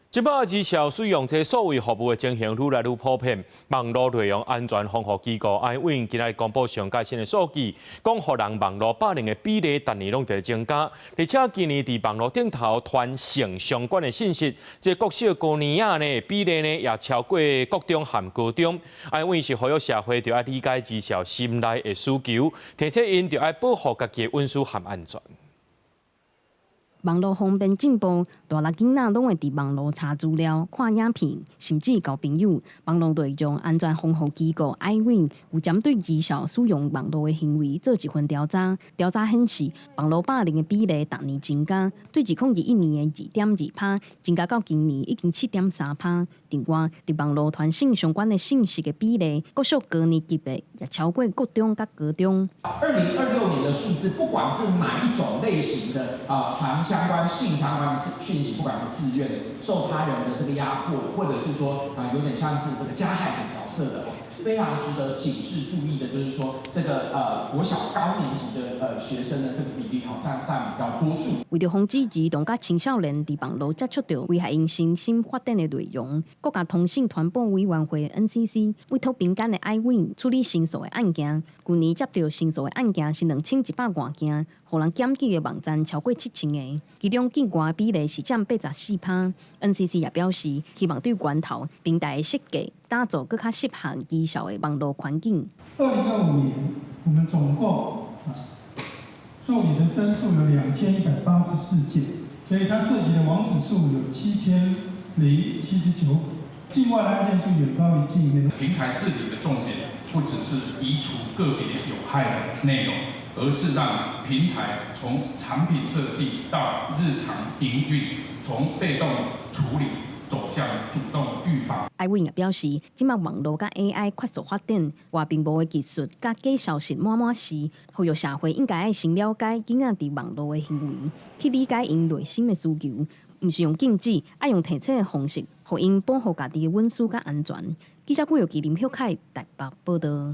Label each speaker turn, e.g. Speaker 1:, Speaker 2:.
Speaker 1: 這擺兒少使用這數位服務的情形愈來愈普遍，網路內容安全防護機構 iWin 今仔日公布上蓋新的數據，講予人網路霸凌的比例逐年攏佇增加，而且今年佇網路頂頭傳性相關的信息，這國小高年仔呢比例呢也超過國中和高中。iWin 是呼籲社會著愛理解兒少心內的需求，提醒𪜶著愛保護家己的隱私和安全。
Speaker 2: 網路方便進步，大人囡仔攏會佇網路查資料、看影片，甚至交朋友。網路內容安全防護機構 iWin 有針對兒少使用網路的行為做一份調查，調查顯示，網路霸凌的比例逐年增加，對2021年的2.2趴，增加到今年已經7.3趴。另外，佇網路傳性相關的信息的比例，國小高年級的也超過國中佮高中。
Speaker 3: 2026年的數字，不管是哪一種類型的啊，傳相關性相關的訊息，不管是自願的、受他人的這個壓迫的，或者是說啊，有點像是這個加害者角色的，非常值得警示注意的，就是說這個國小高年級的學生的這個比例吼，佔比較多數。
Speaker 2: 為著防止兒童佮青少年佇網路接觸著危害𪜶身心發展的內容，國家通信傳播委員會 NCC 委託民間的 iWin 處理申訴的案件。舊年接著申訴的案件是2100外件，予人檢舉的網站超過7000個，其中境外比例是佔84趴。NCC 也表示，希望對源頭平台的設計，打造閣較適合兒少的網路環境。
Speaker 4: 2025年，我們總共啊受理的申訴有2184件，所以它涉及的網址數有7079，境外的案件數遠高於境內。
Speaker 5: 平台治理的重點不只是移除個別有害的內容，而是讓平台從產品設計到日常營運，從被動處理走向主動預防。
Speaker 2: iWin 也表示，這擺網路佮 AI 快速發展，外屏幕的技術佮假消息滿滿是，呼籲社會應該愛先了解囡仔佇網路的行為，去理解𪜶內心的需求，毋是用禁止，愛用提醒的方式，予𪜶保護家己的隱私佮安全。記者顧玉琪、林旭凱台北報道。